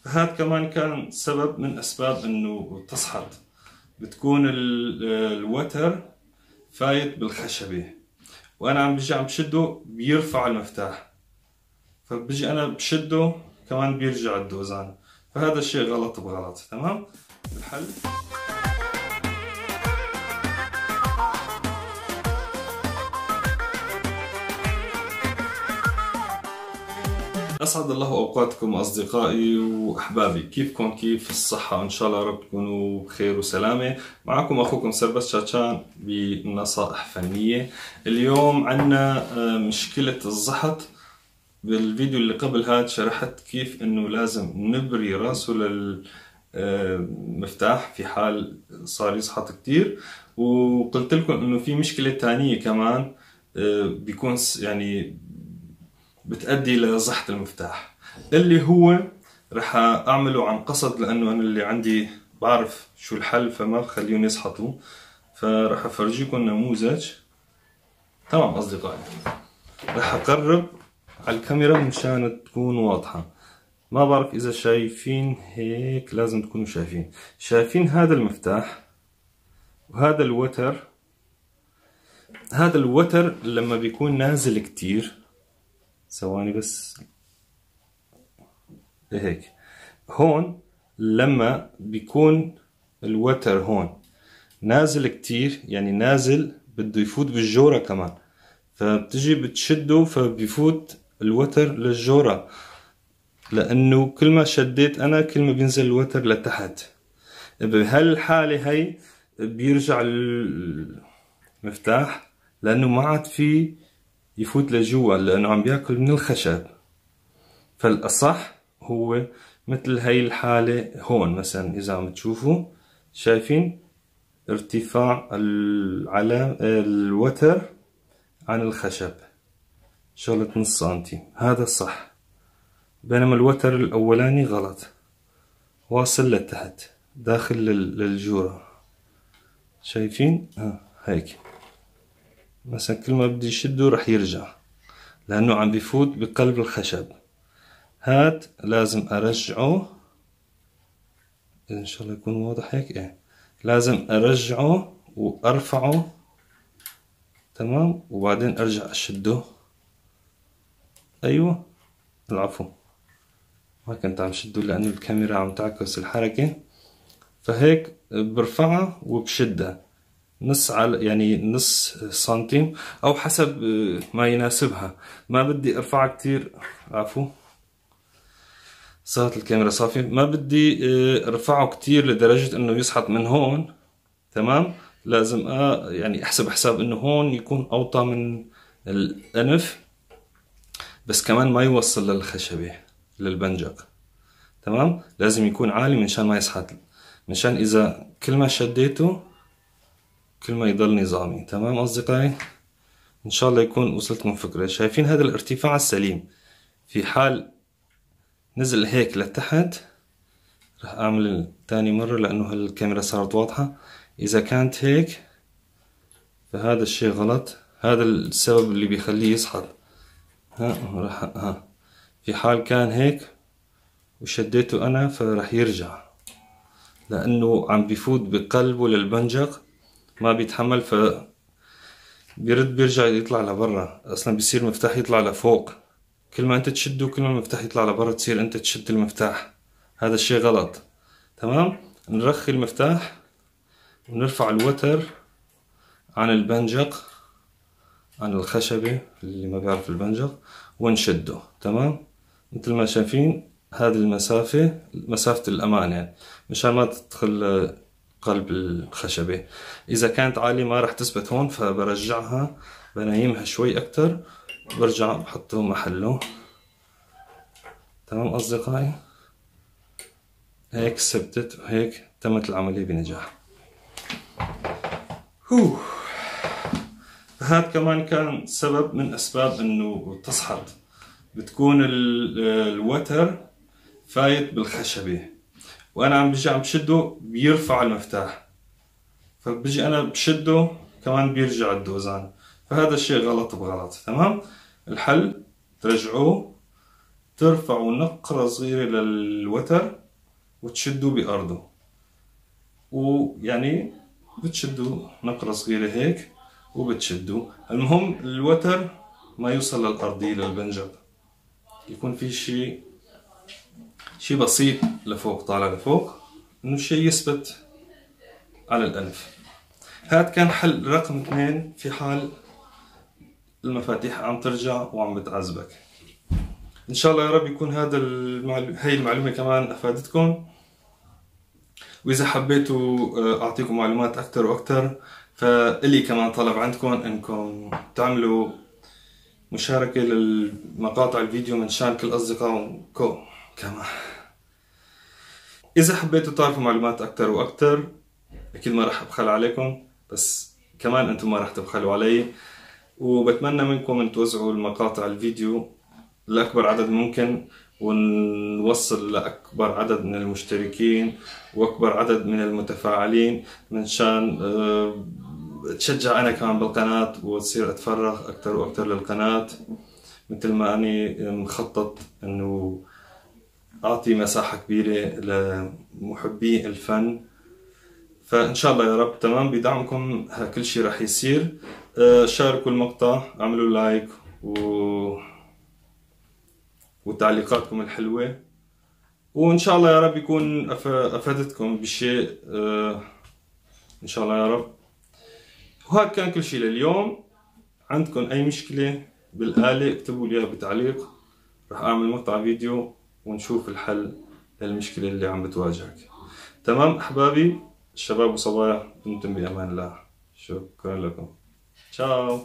فهذا كمان كان سبب من اسباب انه تسحط، بتكون الوتر فايت بالخشبة وانا عم بجي عم بشده بيرفع المفتاح، فبجي انا بشده كمان بيرجع الدوزان، فهذا الشيء غلط بغلط. تمام؟ الحل أسعد الله أوقاتكم أصدقائي وأحبابي، كيفكم؟ كيف الصحة؟ إن شاء الله رب تكونوا بخير وسلامة. معكم أخوكم سربست شاتشان بنصائح فنية. اليوم عنا مشكلة الزحط. بالفيديو اللي قبل هاد شرحت كيف إنه لازم نبري راسه للمفتاح في حال صار يزحط كتير، وقلت لكم إنه في مشكلة تانية كمان بيكون يعني بتأدي لزحط المفتاح، اللي هو رح أعمله عن قصد لأنه أنا اللي عندي بعرف شو الحل فما بخليهم يزحطوا، فرح أفرجيكم نموذج. تمام أصدقائي، رح أقرب على الكاميرا مشان تكون واضحة. ما بعرف إذا شايفين هيك، لازم تكونوا شايفين. شايفين هذا المفتاح وهذا الوتر؟ هذا الوتر لما بيكون نازل كتير، ثواني بس، هيك هون لما بيكون الوتر هون نازل كتير، يعني نازل بده يفوت بالجورة كمان، فبتجي بتشده فبيفوت الوتر للجورة، لأنه كل ما شديت أنا كل ما بينزل الوتر لتحت. بهالحالة هي بيرجع المفتاح لأنه ما عاد في يفوت لجوا، لأنه عم بياكل من الخشب. فالأصح هو مثل هاي الحالة هون، مثلا إذا عم تشوفوا شايفين ارتفاع الوتر عن الخشب شغلة نص سنتي، هذا الصح. بينما الوتر الأولاني غلط، واصل لتحت داخل للجورة. شايفين؟ هيك مثلا كل ما بدي شده رح يرجع لأنه عم بيفوت بقلب الخشب. هاد لازم أرجعه، إن شاء الله يكون واضح هيك. إيه لازم أرجعه وأرفعه، تمام، وبعدين أرجع أشده. أيوة العفو، ما كنت عم شده لأنه الكاميرا عم تعكس الحركة. فهيك برفعها وبشدها نص على يعني نص سنتيم أو حسب ما يناسبها، ما بدي أرفعها كتير. عفو صارت الكاميرا صافية. ما بدي أرفعه كتير لدرجة إنه يسحط من هون، تمام. لازم يعني أحسب حساب إنه هون يكون أوطى من الأنف، بس كمان ما يوصل للخشبة للبنجق، تمام. لازم يكون عالي منشان ما يسحط، منشان إذا كل ما شديته كل ما يضل نظامي. تمام أصدقائي، إن شاء الله يكون وصلتكم فكرة. شايفين هذا الارتفاع السليم في حال نزل هيك لتحت. رح أعمل تاني مرة لأنه هالكاميرا صارت واضحة. إذا كانت هيك فهذا الشيء غلط، هذا السبب اللي بيخليه يسحط. ها رح ها في حال كان هيك وشديته أنا فرح يرجع، لأنه عم بيفوت بقلبه للبنجق، ما بيتحمل، ف بيرد بيرجع يطلع لبرا. اصلا بيصير المفتاح يطلع لفوق، كل ما انت تشده كل ما المفتاح يطلع لبرا، تصير انت تشد المفتاح، هذا الشيء غلط. تمام، نرخي المفتاح ونرفع الوتر عن البنجق، عن الخشبة اللي ما بيعرف البنجق، ونشده. تمام، مثل ما شايفين هذه المسافة مسافة الأمان، يعني مشان ما تدخل قلب الخشبة. إذا كانت عالية ما رح تثبت هون، فبرجعها بنايمها شوي أكتر، برجع بحطه محله. تمام أصدقائي، هيك ثبتت وهيك تمت العملية بنجاح. هذا كمان كان سبب من أسباب إنه تسحط، بتكون الوتر فايت بالخشبة وأنا عم بجي عم بشده بيرفع المفتاح، فبجي أنا بشده كمان بيرجع الدوزان، فهذا الشيء غلط بغلط. تمام، الحل ترجعوه ترفعوا نقرة صغيرة للوتر وتشدوا بأرضه، ويعني بتشدوا نقرة صغيرة هيك وبتشدوا. المهم الوتر ما يوصل للأرضية للبنجق، يكون في شيء بسيط لفوق، طالع لفوق، انه شيء يثبت على الأنف. هاد كان حل رقم 2 في حال المفاتيح عم ترجع وعم بتعذبك. ان شاء الله يا رب يكون هذا هاي المعلومة كمان افادتكم، واذا حبيتوا اعطيكم معلومات اكثر واكثر، فإلي كمان طلب عندكم انكم تعملوا مشاركة للمقاطع الفيديو من شان كل اصدقائكم كمان. اذا حبيتوا تعرفوا معلومات اكثر واكثر، اكيد ما راح ابخل عليكم، بس كمان انتم ما راح تبخلوا علي. وبتمنى منكم ان توزعوا المقاطع الفيديو لأكبر عدد ممكن، ونوصل لأكبر عدد من المشتركين وأكبر عدد من المتفاعلين، من شان تشجع أنا كمان بالقناة وتصير أتفرغ أكثر وأكثر للقناة، مثل ما أني مخطط أنه أعطي مساحة كبيرة لمحبي الفن. فإن شاء الله يا رب تمام بدعمكم كل شيء رح يصير. شاركوا المقطع، اعملوا لايك وتعليقاتكم الحلوة، وإن شاء الله يا رب يكون أفادتكم بشيء، إن شاء الله يا رب. وهذا كان كل شيء لليوم. عندكم أي مشكلة بالآلة اكتبوا لي إياها بتعليق، رح أعمل مقطع فيديو ونشوف الحل للمشكلة اللي عم بتواجهك. تمام أحبابي الشباب وصبايا، دمتم بأمان الله. شكرا لكم، تشاو.